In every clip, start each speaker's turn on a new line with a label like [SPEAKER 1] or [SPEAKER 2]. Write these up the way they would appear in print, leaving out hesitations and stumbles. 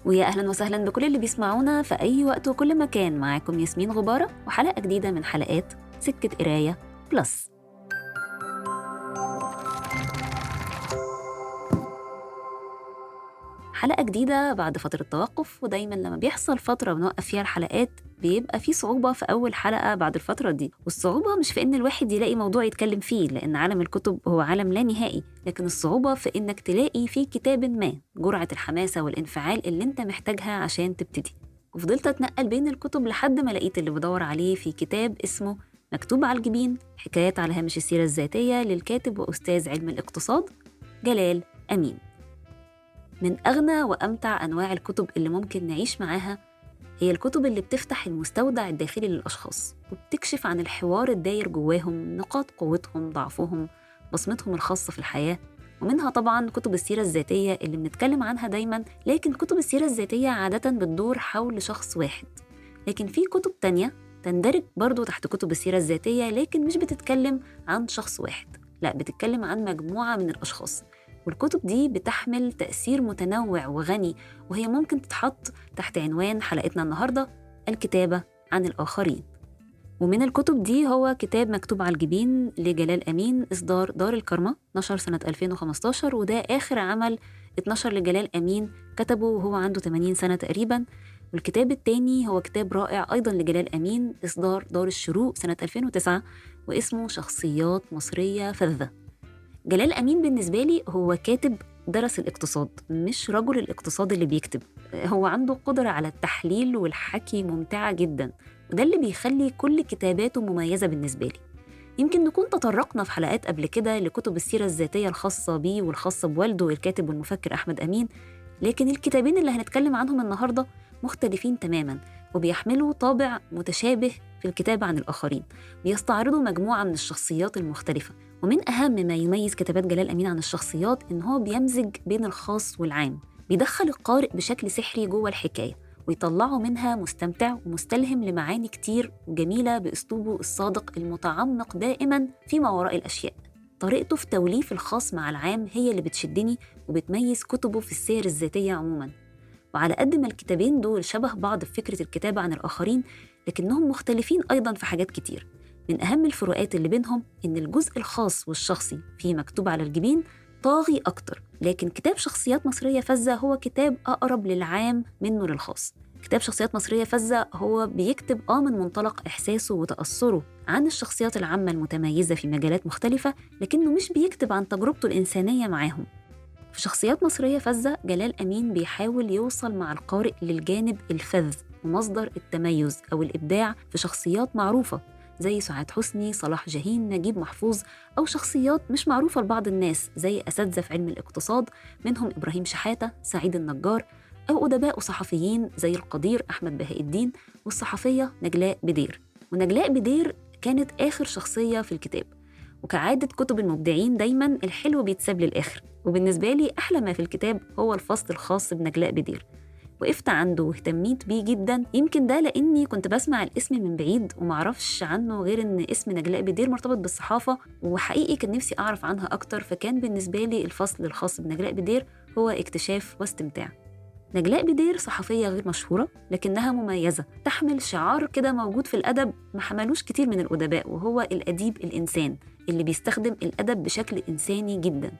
[SPEAKER 1] ويا أهلا وسهلا بكل اللي بيسمعونا في أي وقت وكل مكان. معاكم ياسمين غبارة وحلقة جديدة من حلقات سكة قراية بلس. حلقة جديدة بعد فترة توقف، ودايما لما بيحصل فترة بنوقف فيها الحلقات بيبقى في صعوبة في أول حلقة بعد الفترة دي. والصعوبة مش في إن الواحد يلاقي موضوع يتكلم فيه، لأن عالم الكتب هو عالم لا نهائي، لكن الصعوبة في إنك تلاقي في كتاب ما جرعة الحماسة والانفعال اللي أنت محتاجها عشان تبتدي. وفضلت أتنقل بين الكتب لحد ما لقيت اللي بدور عليه في كتاب اسمه مكتوب على الجبين، حكايات على هامش السيرة الذاتية، للكاتب وأستاذ علم الاقتصاد جلال أمين. من أغنى وأمتع أنواع الكتب اللي ممكن نعيش معاها هي الكتب اللي بتفتح المستودع الداخلي للأشخاص وبتكشف عن الحوار الداير جواهم، نقاط قوتهم، ضعفهم، بصمتهم الخاصة في الحياة. ومنها طبعاً كتب السيرة الذاتية اللي بنتكلم عنها دايماً، لكن كتب السيرة الذاتية عادة بتدور حول شخص واحد. لكن في كتب تانية تندرج برضو تحت كتب السيرة الذاتية، لكن مش بتتكلم عن شخص واحد، لا بتتكلم عن مجموعة من الأشخاص. والكتب دي بتحمل تأثير متنوع وغني، وهي ممكن تتحط تحت عنوان حلقتنا النهاردة، الكتابة عن الآخرين. ومن الكتب دي هو كتاب مكتوب على الجبين لجلال أمين، إصدار دار الكرمة، نشر سنة 2015، وده آخر عمل اتنشر لجلال أمين، كتبه وهو عنده 80 سنة تقريبا. والكتاب التاني هو كتاب رائع أيضا لجلال أمين، إصدار دار الشروق سنة 2009، واسمه شخصيات مصرية فذة. جلال أمين بالنسبة لي هو كاتب درس الاقتصاد، مش رجل الاقتصاد اللي بيكتب. هو عنده قدرة على التحليل والحكي ممتعة جدا، وده اللي بيخلي كل كتاباته مميزة بالنسبة لي. يمكن نكون تطرقنا في حلقات قبل كده لكتب السيرة الذاتية الخاصة بيه والخاصة بوالده الكاتب والمفكر أحمد أمين، لكن الكتابين اللي هنتكلم عنهم النهاردة مختلفين تماما وبيحملوا طابع متشابه في الكتابة عن الآخرين، بيستعرضوا مجموعة من الشخصيات المختلفة. ومن أهم ما يميز كتابات جلال أمين عن الشخصيات إن هو بيمزج بين الخاص والعام، بيدخل القارئ بشكل سحري جوه الحكاية ويطلعه منها مستمتع ومستلهم لمعاني كتير وجميلة بأسلوبه الصادق المتعمق دائما فيما وراء الأشياء. طريقته في توليف الخاص مع العام هي اللي بتشدني وبتميز كتبه في السير الذاتية عموما. وعلى قد ما الكتابين دول شبه بعض في فكرة الكتابة عن الآخرين، لكنهم مختلفين أيضا في حاجات كتير. من أهم الفروقات اللي بينهم إن الجزء الخاص والشخصي في مكتوب على الجبين طاغي أكتر، لكن كتاب شخصيات مصرية فذة هو كتاب أقرب للعام منه للخاص. كتاب شخصيات مصرية فذة هو بيكتب من منطلق إحساسه وتأثره عن الشخصيات العامة المتميزة في مجالات مختلفة، لكنه مش بيكتب عن تجربته الإنسانية معاهم. في شخصيات مصرية فذة جلال أمين بيحاول يوصل مع القارئ للجانب الفذ ومصدر التميز أو الإبداع في شخصيات معروفة زي سعاد حسني، صلاح جاهين، نجيب محفوظ، أو شخصيات مش معروفة لبعض الناس زي أساتذة في علم الاقتصاد منهم إبراهيم شحاتة، سعيد النجار، أو أدباء وصحفيين زي القدير أحمد بهاء الدين والصحفية نجلاء بدير. ونجلاء بدير كانت آخر شخصية في الكتاب، وكعادة كتب المبدعين دايماً الحلو بيتساب للآخر، وبالنسبة لي أحلى ما في الكتاب هو الفصل الخاص بنجلاء بدير. وقفت عنده واهتميت بيه جدا، يمكن ده لأني كنت بسمع الاسم من بعيد ومعرفش عنه غير إن اسم نجلاء بدير مرتبط بالصحافة، وحقيقي كان نفسي أعرف عنها أكتر، فكان بالنسبة لي الفصل الخاص بنجلاء بدير هو اكتشاف واستمتاع. نجلاء بدير صحفية غير مشهورة لكنها مميزة، تحمل شعار كده موجود في الأدب ما حملوش كتير من الأدباء، وهو الأديب الإنسان اللي بيستخدم الأدب بشكل إنساني جدا.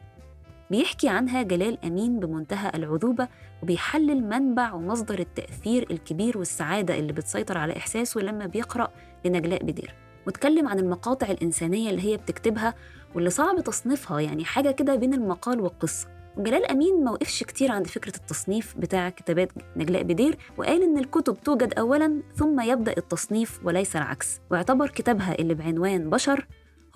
[SPEAKER 1] بيحكي عنها جلال أمين بمنتهى العذوبة، وبيحلل منبع ومصدر التأثير الكبير والسعادة اللي بتسيطر على إحساسه لما بيقرأ لنجلاء بدير، واتكلم عن المقاطع الإنسانية اللي هي بتكتبها واللي صعب تصنيفها، يعني حاجة كده بين المقال والقصة. وجلال أمين ما وقفش كتير عند فكرة التصنيف بتاع كتابات نجلاء بدير، وقال إن الكتب توجد أولاً ثم يبدأ التصنيف وليس العكس، واعتبر كتابها اللي بعنوان بشر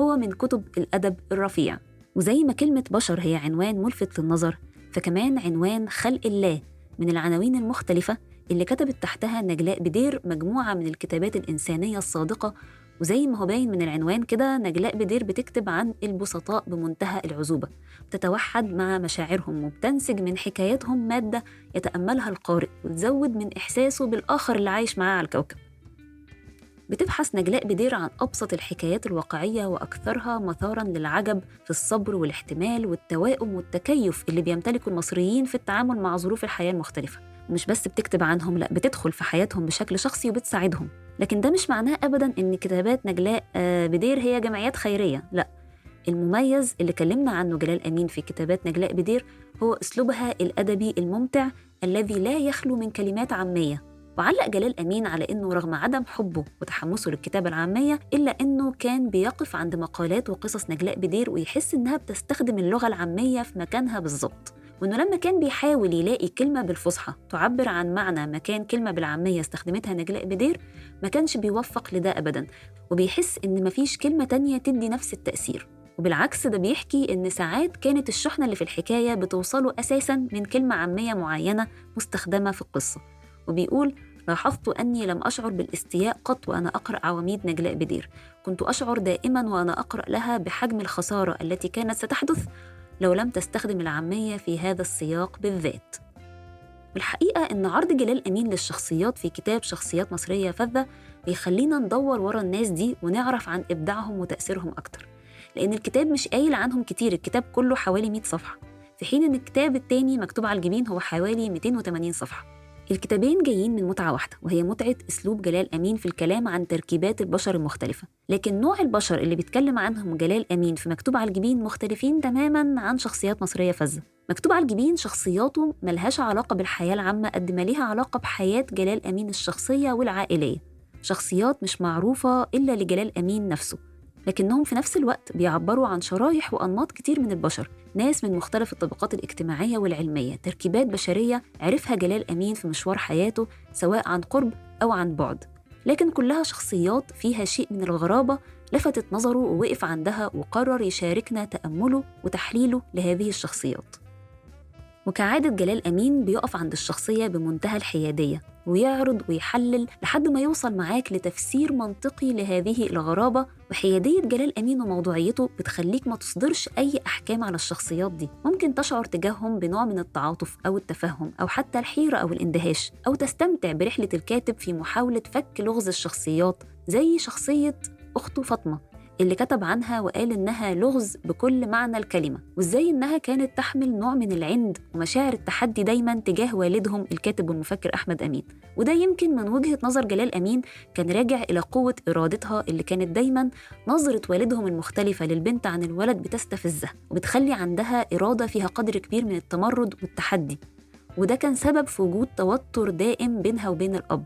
[SPEAKER 1] هو من كتب الأدب الرفيع. وزي ما كلمة بشر هي عنوان ملفت للنظر، فكمان عنوان خلق الله من العناوين المختلفة اللي كتبت تحتها نجلاء بدير مجموعة من الكتابات الإنسانية الصادقة. وزي ما هو باين من العنوان كده، نجلاء بدير بتكتب عن البسطاء بمنتهى العذوبة، بتتوحد مع مشاعرهم وبتنسج من حكاياتهم مادة يتأملها القارئ وتزود من إحساسه بالآخر اللي عايش معاه على الكوكب. بتبحث نجلاء بدير عن أبسط الحكايات الواقعية وأكثرها مثاراً للعجب في الصبر والاحتمال والتوائم والتكيف اللي بيمتلكه المصريين في التعامل مع ظروف الحياة المختلفة. ومش بس بتكتب عنهم، لا بتدخل في حياتهم بشكل شخصي وبتساعدهم. لكن ده مش معناه أبداً إن كتابات نجلاء بدير هي جمعيات خيرية، لا. المميز اللي كلمنا عنه جلال أمين في كتابات نجلاء بدير هو أسلوبها الأدبي الممتع الذي لا يخلو من كلمات عامية. وعلق جلال أمين على إنه رغم عدم حبه وتحمسه للكتابة العامية، إلا إنه كان بيقف عند مقالات وقصص نجلاء بدير ويحس إنها بتستخدم اللغة العامية في مكانها بالظبط، وإنه لما كان بيحاول يلاقي كلمة بالفصحى تعبر عن معنى مكان كلمة بالعامية استخدمتها نجلاء بدير ما كانش بيوفق لده أبداً، وبيحس إن مفيش كلمة تانية تدي نفس التأثير. وبالعكس ده بيحكي إن ساعات كانت الشحنة اللي في الحكاية بتوصله أساساً من كلمة عامية معينة مستخدمة في القصة. وبيقول: لاحظت أني لم أشعر بالاستياء قط وأنا أقرأ عواميد نجلاء بدير، كنت أشعر دائماً وأنا أقرأ لها بحجم الخسارة التي كانت ستحدث لو لم تستخدم العامية في هذا السياق بالذات. والحقيقة إن عرض جلال أمين للشخصيات في كتاب شخصيات مصرية فذة بيخلينا ندور ورا الناس دي ونعرف عن إبداعهم وتأثيرهم أكتر، لأن الكتاب مش قايل عنهم كتير، الكتاب كله حوالي 100 صفحة، في حين إن الكتاب التاني مكتوب على الجبين هو حوالي 280 صفحة. الكتابين جايين من متعة واحدة، وهي متعة أسلوب جلال أمين في الكلام عن تركيبات البشر المختلفة، لكن نوع البشر اللي بيتكلم عنهم جلال أمين في مكتوب على الجبين مختلفين تماماً عن شخصيات مصرية فذة. مكتوب على الجبين شخصياته ملهاش علاقة بالحياة العامة قد ما ليها علاقة بحياة جلال أمين الشخصية والعائلية، شخصيات مش معروفة إلا لجلال أمين نفسه، لكنهم في نفس الوقت بيعبروا عن شرايح وأنماط كتير من البشر، ناس من مختلف الطبقات الاجتماعية والعلمية، تركيبات بشرية عرفها جلال أمين في مشوار حياته سواء عن قرب أو عن بعد، لكن كلها شخصيات فيها شيء من الغرابة لفتت نظره ووقف عندها وقرر يشاركنا تأمله وتحليله لهذه الشخصيات. وكعادة جلال أمين بيقف عند الشخصية بمنتهى الحيادية ويعرض ويحلل لحد ما يوصل معاك لتفسير منطقي لهذه الغرابة. وحيادية جلال أمين وموضوعيته بتخليك ما تصدرش أي أحكام على الشخصيات دي، ممكن تشعر تجاههم بنوع من التعاطف أو التفهم أو حتى الحيرة أو الاندهاش، أو تستمتع برحلة الكاتب في محاولة فك لغز الشخصيات، زي شخصية أخته فاطمة اللي كتب عنها وقال إنها لغز بكل معنى الكلمة، وإزاي إنها كانت تحمل نوع من العند ومشاعر التحدي دايماً تجاه والدهم الكاتب والمفكر أحمد أمين. وده يمكن من وجهة نظر جلال أمين كان راجع إلى قوة إرادتها اللي كانت دايماً نظرة والدهم المختلفة للبنت عن الولد بتستفزها وبتخلي عندها إرادة فيها قدر كبير من التمرد والتحدي، وده كان سبب في وجود توتر دائم بينها وبين الأب.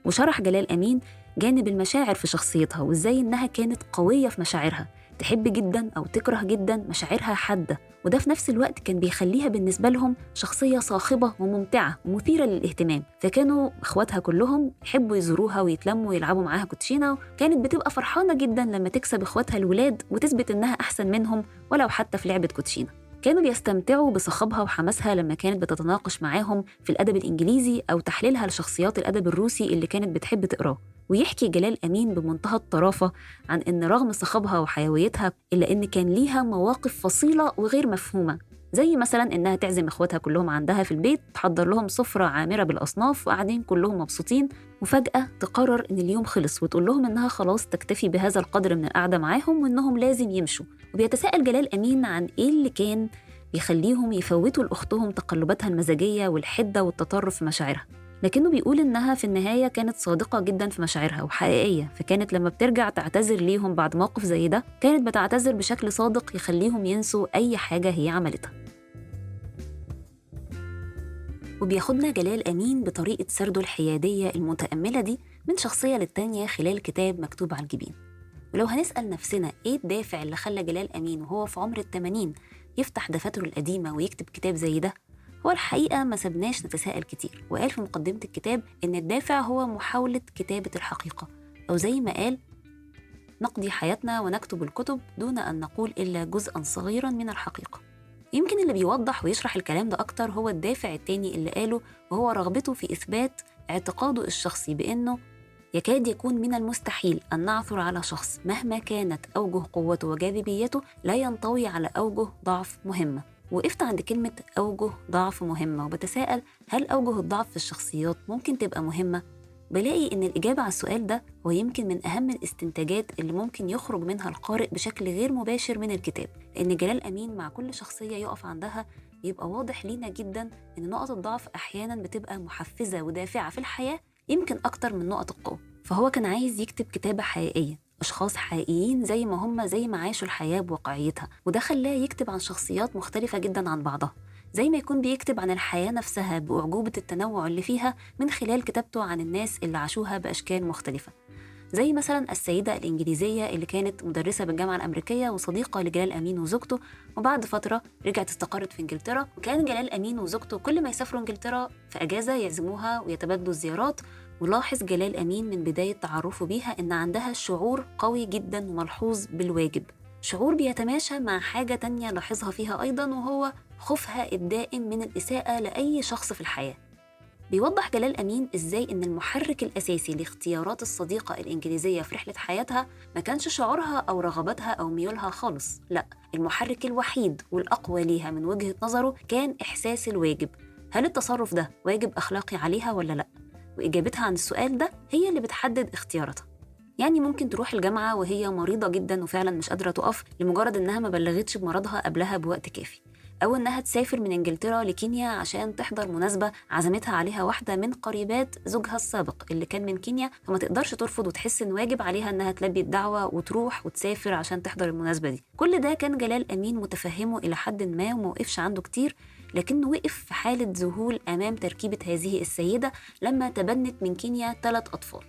[SPEAKER 1] وشرح جلال أمين جانب المشاعر في شخصيتها وإزاي إنها كانت قوية في مشاعرها، تحب جداً أو تكره جداً، مشاعرها حادة، وده في نفس الوقت كان بيخليها بالنسبة لهم شخصية صاخبة وممتعة ومثيرة للاهتمام. فكانوا إخواتها كلهم يحبوا يزوروها ويتلموا ويلعبوا معاها كوتشينة، وكانت بتبقى فرحانة جداً لما تكسب إخواتها الولاد وتثبت إنها أحسن منهم ولو حتى في لعبة كوتشينة. كانوا بيستمتعوا بصخبها وحماسها لما كانت بتتناقش معاهم في الأدب الإنجليزي أو تحليلها لشخصيات الأدب الروسي اللي كانت بتحب تقراه. ويحكي جلال أمين بمنتهى الطرافة عن إن رغم صخبها وحيويتها إلا إن كان ليها مواقف فصيلة وغير مفهومة، زي مثلاً إنها تعزم إخواتها كلهم عندها في البيت، تحضر لهم سفرة عامرة بالأصناف وقاعدين كلهم مبسوطين، وفجأة تقرر إن اليوم خلص وتقول لهم إنها خلاص تكتفي بهذا القدر من القعدة معاهم وإنهم لازم يمشوا. وبيتساءل جلال أمين عن إيه اللي كان بيخليهم يفوتوا لأختهم تقلباتها المزاجية والحدة والتطرف في مشاعرها، لكنه بيقول إنها في النهاية كانت صادقة جداً في مشاعرها وحقيقية، فكانت لما بترجع تعتذر ليهم بعد موقف زي ده كانت بتعتذر بشكل صادق يخليهم ينسوا أي حاجة هي عملتها. وبياخدنا جلال أمين بطريقة سرده الحيادية المتأملة دي من شخصية للتانية خلال كتاب مكتوب على الجبين. ولو هنسأل نفسنا إيه الدافع اللي خلى جلال أمين وهو في عمر 80 يفتح دفاتره القديمة ويكتب كتاب زي ده، هو الحقيقة ما سبناش نتساءل كتير. وقال في مقدمة الكتاب إن الدافع هو محاولة كتابة الحقيقة، أو زي ما قال: نقضي حياتنا ونكتب الكتب دون أن نقول إلا جزءاً صغيراً من الحقيقة. يمكن اللي بيوضح ويشرح الكلام ده أكتر هو الدافع التاني اللي قاله، وهو رغبته في إثبات اعتقاده الشخصي بأنه يكاد يكون من المستحيل أن نعثر على شخص مهما كانت أوجه قوته وجاذبيته لا ينطوي على أوجه ضعف مهمة. وقفت عند كلمة أوجه ضعف مهمة وبتساءل هل أوجه الضعف في الشخصيات ممكن تبقى مهمة؟ بلاقي إن الإجابة على السؤال ده هو يمكن من أهم الاستنتاجات اللي ممكن يخرج منها القارئ بشكل غير مباشر من الكتاب، لأن جلال أمين مع كل شخصية يقف عندها يبقى واضح لينا جدا إن نقط الضعف أحيانا بتبقى محفزة ودافعة في الحياة يمكن أكتر من نقط القوة. فهو كان عايز يكتب كتابة حقيقية، أشخاص حقيقيين زي ما هم، زي ما عاشوا الحياة بواقعيتها، وده خلاه يكتب عن شخصيات مختلفة جدا عن بعضها، زي ما يكون بيكتب عن الحياة نفسها بأعجوبة التنوع اللي فيها من خلال كتابته عن الناس اللي عاشوها بأشكال مختلفة، زي مثلا السيدة الإنجليزية اللي كانت مدرسة بالجامعة الأمريكية وصديقة لجلال أمين وزوجته، وبعد فترة رجعت استقرت في إنجلترا، وكان جلال أمين وزوجته كل ما يسافروا إنجلترا في أجازة يعزموها ويتبادلوا الزيارات. ولاحظ جلال أمين من بداية تعرفه بيها إن عندها شعور قوي جدا وملحوظ بالواجب، شعور بيتماشى مع حاجة تانية لاحظها فيها أيضا، وهو خوفها الدائم من الإساءة لأي شخص في الحياة. بيوضح جلال أمين إزاي إن المحرك الأساسي لاختيارات الصديقة الإنجليزية في رحلة حياتها ما كانش شعورها أو رغبتها أو ميولها خالص، لا، المحرك الوحيد والأقوى ليها من وجهة نظره كان إحساس الواجب. هل التصرف ده واجب أخلاقي عليها ولا لا؟ وإجابتها عن السؤال ده هي اللي بتحدد اختياراتها. يعني ممكن تروح الجامعة وهي مريضة جدا وفعلا مش قادرة تقف لمجرد إنها ما بلغتش بمرضها قبلها بوقت كافي، أو إنها تسافر من إنجلترا لكينيا عشان تحضر مناسبة عزمتها عليها واحدة من قريبات زوجها السابق اللي كان من كينيا، فما تقدرش ترفض وتحس إن واجب عليها إنها تلبي الدعوة وتروح وتسافر عشان تحضر المناسبة دي. كل ده كان جلال أمين متفهمه إلى حد ما وموقفش عنده كتير، لكنه وقف في حالة ذهول أمام تركيبة هذه السيدة لما تبنت من كينيا 3 أطفال،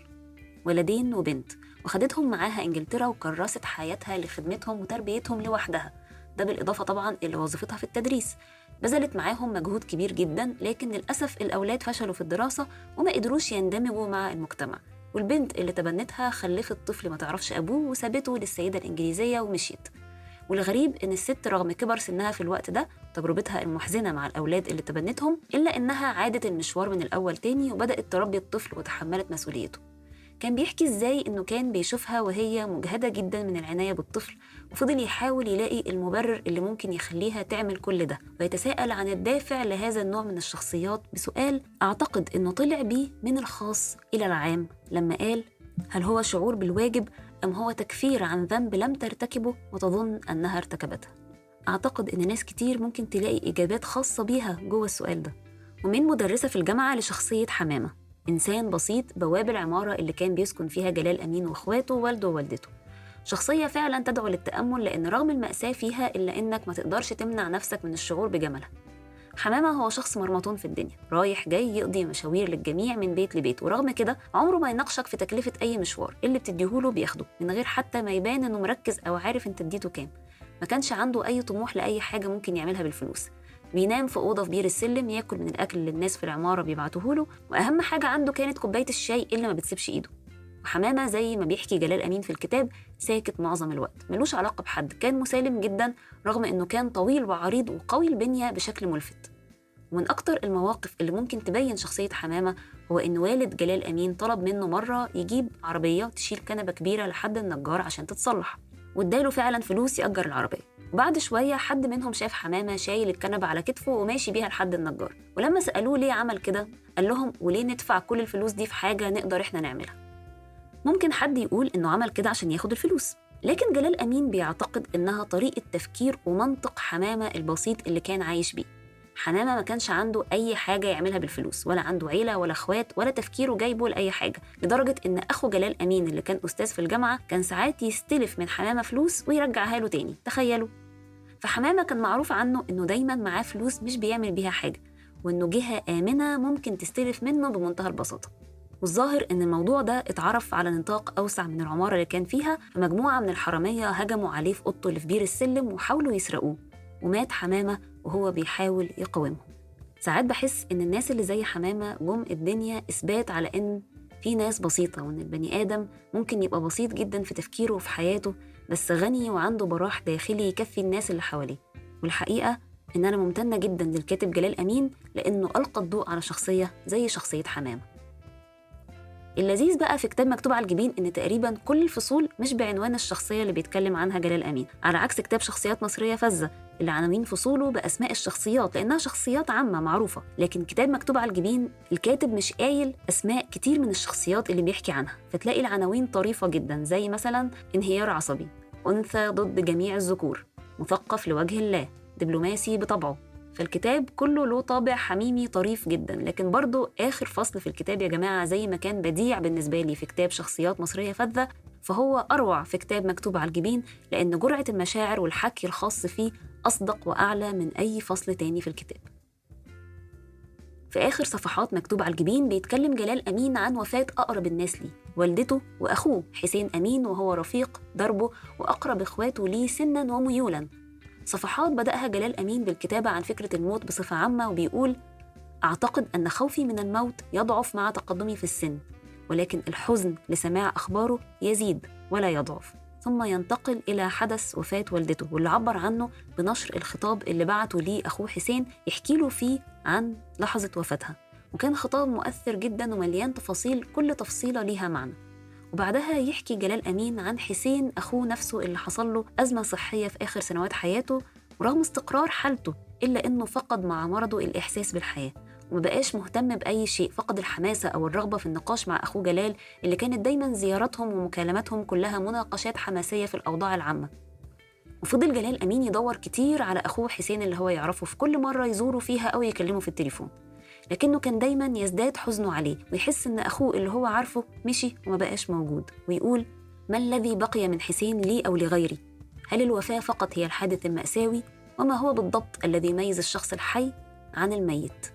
[SPEAKER 1] ولدين وبنت، وخدتهم معاها إنجلترا وكرست حياتها لخدمتهم وتربيتهم لوحدها، ده بالإضافة طبعاً إلى وظيفتها في التدريس. بذلت معاهم مجهود كبير جداً، لكن للأسف الأولاد فشلوا في الدراسة وما قدروش يندمجوا مع المجتمع، والبنت اللي تبنتها خلفت طفل ما تعرفش أبوه وسابته للسيدة الإنجليزية ومشيت. والغريب إن الست رغم كبر سنها في الوقت ده، تجربتها المحزنة مع الأولاد اللي تبنتهم، إلا إنها عادت المشوار من الأول تاني وبدأت تربي الطفل وتحملت مسؤوليته. كان بيحكي إزاي إنه كان بيشوفها وهي مجهدة جدا من العناية بالطفل، وفضل يحاول يلاقي المبرر اللي ممكن يخليها تعمل كل ده، ويتساءل عن الدافع لهذا النوع من الشخصيات بسؤال أعتقد إنه طلع بيه من الخاص إلى العام لما قال: هل هو شعور بالواجب أم هو تكفير عن ذنب لم ترتكبه وتظن أنها ارتكبته؟ أعتقد إن ناس كتير ممكن تلاقي إجابات خاصة بيها جوه السؤال ده. ومن مدرسة في الجامعة لشخصية حمامة، إنسان بسيط بواب العمارة اللي كان بيسكن فيها جلال أمين وإخواته ووالده ووالدته. شخصية فعلا تدعو للتأمل، لأن رغم المأساة فيها إلا إنك ما تقدرش تمنع نفسك من الشعور بجمالها. حمامة هو شخص مرمطون في الدنيا، رايح جاي يقضي مشاوير للجميع من بيت لبيت، ورغم كده عمره ما يناقشك في تكلفة أي مشوار، اللي بتديهوله بياخده من غير حتى ما يبان إنه مركز أو عارف أنت اديته كام. ما كانش عنده أي طموح لأي حاجة ممكن يعملها بالفلوس. بينام في أوضة في بير السلم، ياكل من الأكل اللي الناس في العمارة بيبعتوهوله، وأهم حاجة عنده كانت كوباية الشاي اللي ما بتسيبش إيده. وحمامة زي ما بيحكي جلال أمين في الكتاب ساكت معظم الوقت، ملوش علاقة بحد، كان مسالم جدا رغم إنه كان طويل وعريض وقوي البنية بشكل ملفت. ومن أكتر المواقف اللي ممكن تبين شخصية حمامة هو إن والد جلال أمين طلب منه مرة يجيب عربية تشيل كنبة كبيرة لحد النجار عشان تتصلح، واداله فعلا فلوس يأجر العربية. وبعد شوية حد منهم شاف حمامة شايل الكنبة على كتفه وماشي بيها لحد النجار، ولما سألوه ليه عمل كده قال لهم: وليه ندفع كل الفلوس دي في حاجة نقدر إحنا نعملها؟ ممكن حد يقول إنه عمل كده عشان ياخد الفلوس، لكن جلال أمين بيعتقد إنها طريقة تفكير ومنطق حمامة البسيط اللي كان عايش بيه. حمامة ما كانش عنده أي حاجة يعملها بالفلوس، ولا عنده عيلة ولا أخوات ولا تفكيره جايبه لأي حاجة، لدرجة إن أخو جلال أمين اللي كان أستاذ في الجامعة كان ساعات يستلف من حمامة فلوس ويرجعها له تاني، تخيلوا. فحمامة كان معروف عنه إنه دايماً معاه فلوس مش بيعمل بيها حاجة، وإنه جهة آمنة ممكن تستلف منه بمنتهى البساطة. والظاهر إن الموضوع ده اتعرف على نطاق أوسع من العمارة اللي كان فيها، فمجموعة من الحرامية هجموا عليه في أوضته اللي في بير السلم وحاولوا يسرقوه، ومات حمامة وهو بيحاول يقاومهم. ساعات بحس إن الناس اللي زي حمامة جم الدنيا إثبات على إن في ناس بسيطة، وإن البني آدم ممكن يبقى بسيط جدا في تفكيره وفي حياته، بس غني وعنده براح داخلي يكفي الناس اللي حواليه. والحقيقة إن أنا ممتنة جدا للكاتب جلال أمين لأنه ألقى الضوء على شخصية زي شخصية حمامة. اللذيذ بقى في كتاب مكتوب على الجبين إن تقريباً كل الفصول مش بعنوان الشخصية اللي بيتكلم عنها جلال أمين، على عكس كتاب شخصيات مصرية فذة اللي عناوين فصوله بأسماء الشخصيات لأنها شخصيات عامة معروفة. لكن كتاب مكتوب على الجبين الكاتب مش قايل أسماء كتير من الشخصيات اللي بيحكي عنها، فتلاقي العناوين طريفة جدا، زي مثلا انهيار عصبي، أنثى ضد جميع الذكور، مثقف لوجه الله، دبلوماسي بطبعه، فالكتاب كله له طابع حميمي طريف جدا. لكن برضو آخر فصل في الكتاب يا جماعة زي ما كان بديع بالنسبة لي في كتاب شخصيات مصرية فذة، فهو أروع في كتاب مكتوب على الجبين، لأن جرعة المشاعر والحكي الخاص فيه أصدق وأعلى من أي فصل تاني في الكتاب. في آخر صفحات مكتوب على الجبين بيتكلم جلال أمين عن وفاة أقرب الناس ليه، والدته وأخوه حسين أمين، وهو رفيق دربه وأقرب إخواته ليه سنا وميولا. صفحات بدأها جلال أمين بالكتابة عن فكرة الموت بصفة عامة، وبيقول: أعتقد أن خوفي من الموت يضعف مع تقدمي في السن، ولكن الحزن لسماع أخباره يزيد ولا يضعف. ثم ينتقل إلى حدث وفاة والدته، واللي عبر عنه بنشر الخطاب اللي بعته ليه أخوه حسين يحكي له فيه عن لحظة وفاتها، وكان خطاب مؤثر جدا ومليان تفاصيل، كل تفصيلة ليها معنى. وبعدها يحكي جلال أمين عن حسين أخوه نفسه اللي حصل له أزمة صحية في آخر سنوات حياته، ورغم استقرار حالته إلا أنه فقد مع مرضه الإحساس بالحياة ومبقاش مهتم بأي شيء، فقد الحماسة أو الرغبة في النقاش مع أخوه جلال اللي كانت دايما زياراتهم ومكالماتهم كلها مناقشات حماسية في الأوضاع العامة. وفضل جلال أمين يدور كتير على أخوه حسين اللي هو يعرفه في كل مرة يزوره فيها أو يكلمه في التليفون، لكنه كان دايما يزداد حزنه عليه ويحس إن أخوه اللي هو عارفه مشي وما بقاش موجود، ويقول: ما الذي بقي من حسين لي أو لغيري؟ هل الوفاة فقط هي الحادث المأساوي؟ وما هو بالضبط الذي يميز الشخص الحي عن الميت؟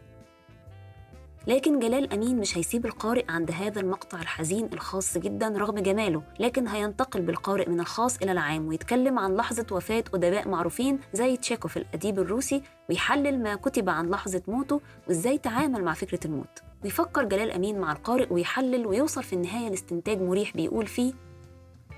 [SPEAKER 1] لكن جلال أمين مش هيسيب القارئ عند هذا المقطع الحزين الخاص جدا رغم جماله، لكن هينتقل بالقارئ من الخاص إلى العام، ويتكلم عن لحظة وفاة أدباء معروفين زي تشيكوف الأديب الروسي، ويحلل ما كتب عن لحظة موته وإزاي تعامل مع فكرة الموت. ويفكر جلال أمين مع القارئ ويحلل ويوصل في النهاية لاستنتاج مريح بيقول فيه: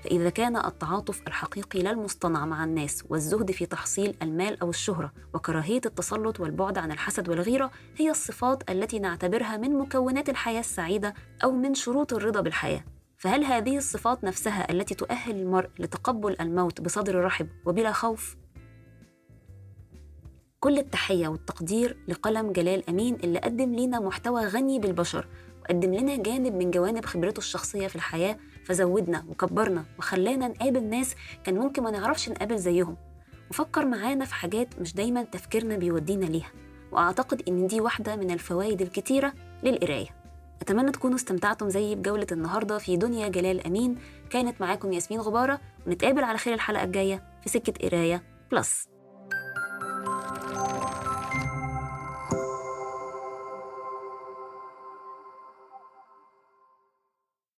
[SPEAKER 1] فإذا كان التعاطف الحقيقي لا المصطنع مع الناس، والزهد في تحصيل المال أو الشهرة، وكراهية التسلط والبعد عن الحسد والغيرة هي الصفات التي نعتبرها من مكونات الحياة السعيدة أو من شروط الرضا بالحياة، فهل هذه الصفات نفسها التي تؤهل المرء لتقبل الموت بصدر رحب وبلا خوف؟ كل التحية والتقدير لقلم جلال أمين اللي قدم لنا محتوى غني بالبشر، وقدم لنا جانب من جوانب خبرته الشخصية في الحياة، فزودنا وكبرنا وخلانا نقابل ناس كان ممكن ما نعرفش نقابل زيهم، وفكر معانا في حاجات مش دايما تفكيرنا بيودينا ليها. وأعتقد إن دي واحدة من الفوائد الكتيرة للقراية. أتمنى تكونوا استمتعتم زيي بجولة النهاردة في دنيا جلال أمين. كانت معاكم ياسمين غبارة، ونتقابل على خير الحلقة الجاية في سكة قراية بلس.